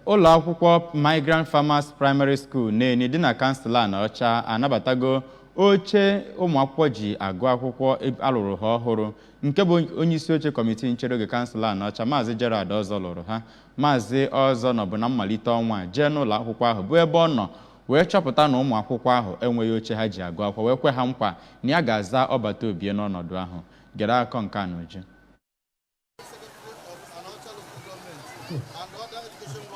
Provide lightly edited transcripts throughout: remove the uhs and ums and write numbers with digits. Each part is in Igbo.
Ụlọ akwụkwọ Migrant Farmers Primary School Neni dị na kansụl Anaọcha anabatago oche ụmụ akwụkwọ ji agụ akwụkwọ alụrụ ha ọhụrụ, nke bụ onyeisi oche kọmitii nchere oge kansụl Anaọcha, Maazị Gerald Ọzọ, lụrụ ha. Maazị Ọzọ nọbụ na mmalite ọnwa a jee n'ụlọ akwụkwọ ahụ, bụ ebe ọ nọ wee chọpụta na ụmụ akwụkwọ ahụ enweghị oche ha ji agụ akwụkwọ, wee kwe ha nkwa na ya ga-aza ọbata obie n'ọnọdụ ahụ. Gere akụkọ nke a n'uju.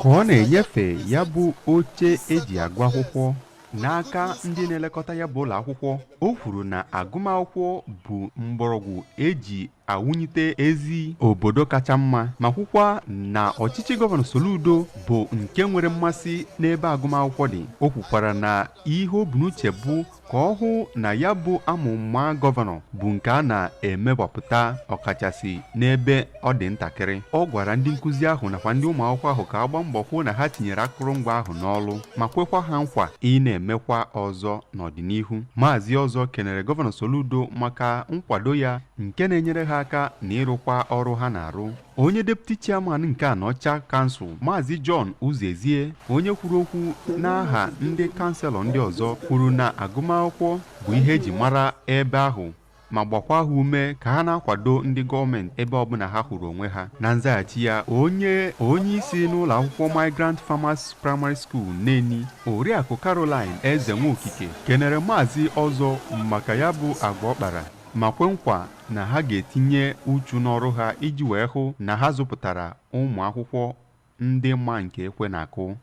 Ka ọ na-enyefe ya bụ oche eji agụ akwụkwọ n'aka ndị na-elekọta ya bụ ụlọ akwụkwọ, o kwuru na agụmakwụkwọ bụ mgbọrọgwụ eji awụnyite ezi obodo kacha mma, ma kwukwa na ọchịchị Gọvanọ Soludo bụ nke nwere mmasị n'ebe agụmakwụkwọ dị. O kwukwara na ihe o bu n'uche bụ ka ọ hụ na ya bụ amụma gọvanọ bụ nke a na-emewapụta, ọkachasị n'ebe ọ dị ntakịrị. Ọ gwara ndị nkụzi ahụ nakwa ndị ụmụ akwụkwọ ahụ ka a gbaa mbọ hụ na ha tinyere akụrụngwa ahụ n'ọlụ, ma kwekwa ha nkwa ị na-emekwa ọzọ n'ọdịnihu. Maazị Ọzọ kenere Gọvanọ Soludo maka nkwado ya nke na-enyere ha aka na ịrụkwa ọrụ ha na-arụ. Onye deputy chairman nke Anaọcha kansụl, Maazị John Uzezie, onye kwuru okwu n'aha ndị kanselọ ndị ọzọ, kwuru na agụmakwụkwọ bụ ihe eji mara ebe ahụ, ma gbakwa ha ume ka ha na-akwado ndị gọọmenti ebe ọbụla ha hụrụ onwe ha. Na nzaghachi ya, onye isi n'ụlọ akwụkwọ Migrant Farmers Primary School Neni, Oriakụ Caroline Eze Nwokike, kenere Maazị Ọzọ maka ya bụ agwa ọ kpara, ma kwe nkwa na ha ga-etinye uchu n'ọrụ ha iji wee hụ na ha zụpụtara ụmụ akwụkwọ ndị ma nke ekwe na-akụ.